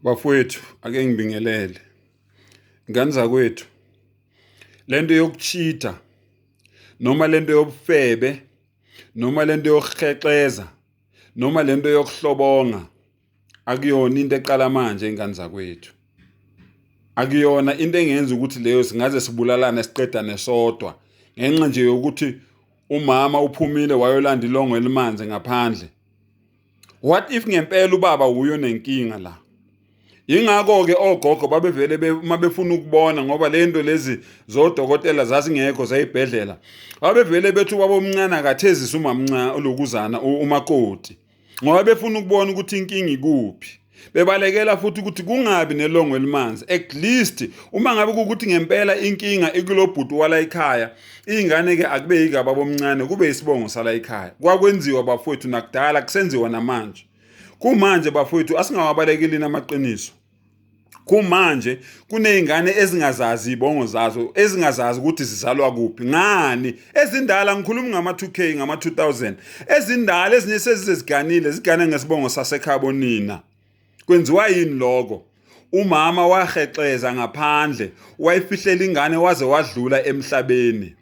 Bafowethu, ake ngibingelele. Ngane zakwethu, lento yokuchitha noma lento yobufebe noma lento yokuhexeza noma lento yokuhlobonga akuyona into eqala manje, ingane zakwethu. Akuyona into engenza ukuthi leyo singaze sibulalane siqedane sodwa ngenxa nje yokuthi umama uphumile wayolanda ilongo elimanzi ngaphandle. What if ngempela ubaba wuyo nenkinga la? Yingakho-ke ogogo babevele uma befuna ukubona, ngoba le nto lezi zodokotela zazingekho zayibhedlela, babevele bethi ubaba omncane akathezise umamncane olokuzana umakoti, ngoba befuna ukubona ukuthi inkinga ikuphi, bebalekela futhi ukuthi kungabi nelongo elimanzi. At least uma ngabe kuwukuthi ngempela inkinga ikulo bhuti wala ekhaya, iy'ngane-ke akube yikababa omncane, kube isibongo sala ekhaya. Kwakwenziwa, bafowethu, nakudala, kusenziwa namanje. Kumanje, bafowethu, asingawabalekeli amaqiniso. Kumanje kuney'ngane ezingazazi iy'bongo zazo, ezingazazi ukuthi zizalwa kuphi ngani. Ezindala, ngikhuluma ngama-2K, ngama-2000, ezindala, ezinye sezize ziganile, zigane ngesibongo sasekhabo nina. Kwenziwa yini lokho? Umama wahexeza ngaphandle, wayifihlela ingane waze wadlula emhlabeni.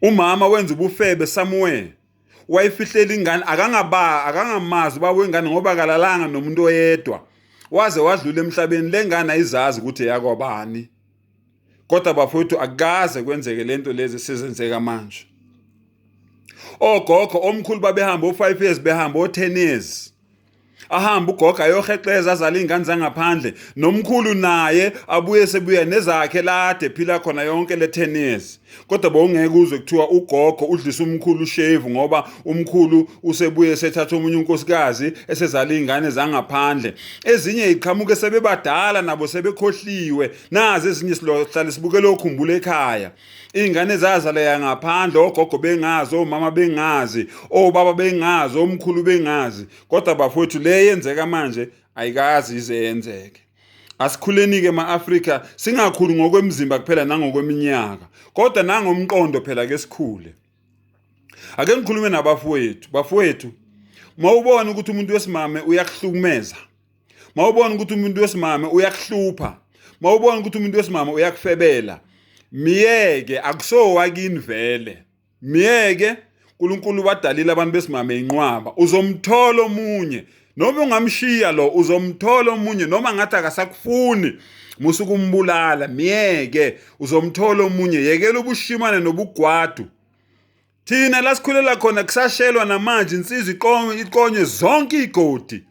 Umama wenza ubufebe somewhere, wayifihlela ingane, akangaba akangamazi ubaba wengane ngoba akalalanga nomuntu oyedwa waze wadlula emhlabeni. Le ngane ayizazi ukuthi eyakwabani. Kodwa bafowethu, akukaze kwenzeke lento lezi esizenzeka manje. Ogogo, omkhulu babehamba o-5 years, behamba o-10 years. Ahambe ugogo ayohexeza, azale iy'ngane zangaphandle, nomkhulu naye abuye sebuya nezakhe lade ephila khona yonke le 10 years. Kodwa bowungeke uzwe kuthiwa ugogo udlisa umkhulu ushevu ngoba umkhulu usebuye sethatha omunye unkosikazi, esezala iy'ngane zangaphandle. Ezinye yiqhamuke sebebadala nabo, sebekhohliwe. Nazi ezinye sihlale sibukele okhumbula ekhaya, iy'ngane zazaleka ngaphandle, ogogo bengazi, omama bengazi, obaba bengazi, omkhulu bengazi. Kodwa bafowethu, le yenzeka manje ayikazi ize yenzeke. Asikhuleni-ke ma-Afrika, singakhuli ngokwemizimba kuphela nangokweminyaka, kodwa nangomqondo phela. Ke sikhule. Ake ngikhulume nabafowethu. Bafowethu, mawubona ukuthi umuntu wesimame uyakuhlukumeza, mawubona ukuthi umuntu wesimame uyakuhlupha, mawubona ukuthi umuntu wesimame uyakufebela, miyeke. Akusowakini vele, miyeke. uNkulunkulu badalile abantu besimame inqwaba. Uzomthola omunye noma ungamshiya lo, uzomthola omunye. Noma ngathi akasakufuni, musukumbulala, miyeke, uzomthola omunye. Yekela ubushimane nobugwadu. Thina la sikhulela khona kusashelwa namanje, insizwa iqonywe zonke igodi,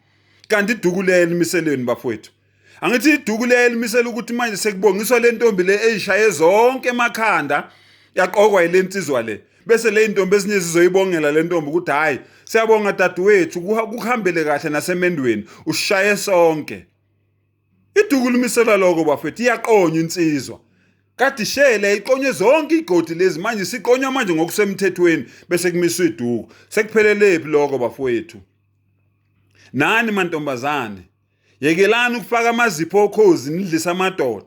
kanti iduku leli imiselweni, bafowethu. Angithi iduku leli imisela ukuthi manje sekubongiswa le ntombi le eyishaye zonke emakhanda, yaqokwa yile nsizwa le, bese le ntombi ezinye zizoyibongela le ntombi ukuthi, "Hayi, siyabonga dadewethu, kuhambele kahle nasemendweni, ushaye sonke." Iduku limisela lokho, bafethu. Iyaqonywa insizwa kade ishele, iqonywe zonke igodi lezi, manje siqonywa manje ngokusemthethweni, bese kumiswa iduku. Sekuphelelephi lokho, bafowethu? Nani mantombazane, yekelani ukufaka amazipho okhozi, nidlisa amadoda.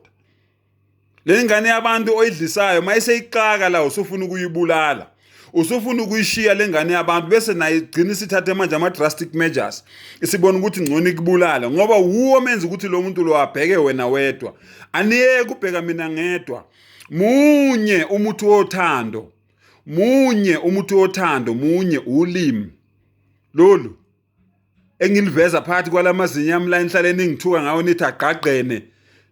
Le ngane yabantu oyidlisayo, mayiseyixaka la, usufuna ukuyibulala, usufuna ukuyishiya le ngane yabantu, bese naye igcina isithathe manje ama-drastic measures, isibona ukuthi ngcono ikubulala ngoba wuwo menza ukuthi lo muntu lo abheke wena wedwa. Aniyeke ubheka mina ngedwa. Munye umuthi wothando, munye umuthi wothando, munye ulimi lolu engiliveza phakathi kwalamazinyo ami la enhlale ningithuka ngawo, nithi agqagqene,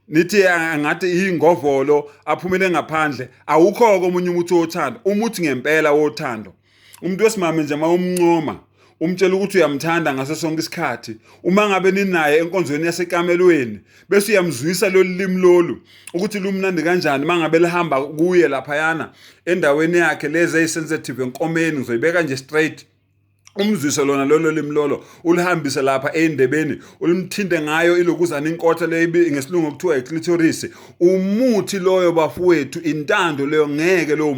nithi angathi ingovolo aphumele ngaphandle. Awukho-ke omunye umuthi wothando. Umuthi ngempela wothando, umuntu wesimame nje uma umncoma, umtshela ukuthi uyamthanda ngaso sonke isikhathi, uma ngabe ninaye enkonzweni yasekamelweni, bese uyamzwisa lolu limi lolu ukuthi lumnandi kanjani uma ngabe lihamba kuye laphayana endaweni yakhe lezi eyi-sensitive enkomeni, ngizoyibeka nje straight. Umzwise lona lolo limi lolo, ulihambise lapha ey'ndebeni, ulimthinte ngayo ilokuzana inkotha le ngesilungu kuthiwa i-clitoris. Umuthi loyo, bafowethu, intando leyo. Ngeke lowo.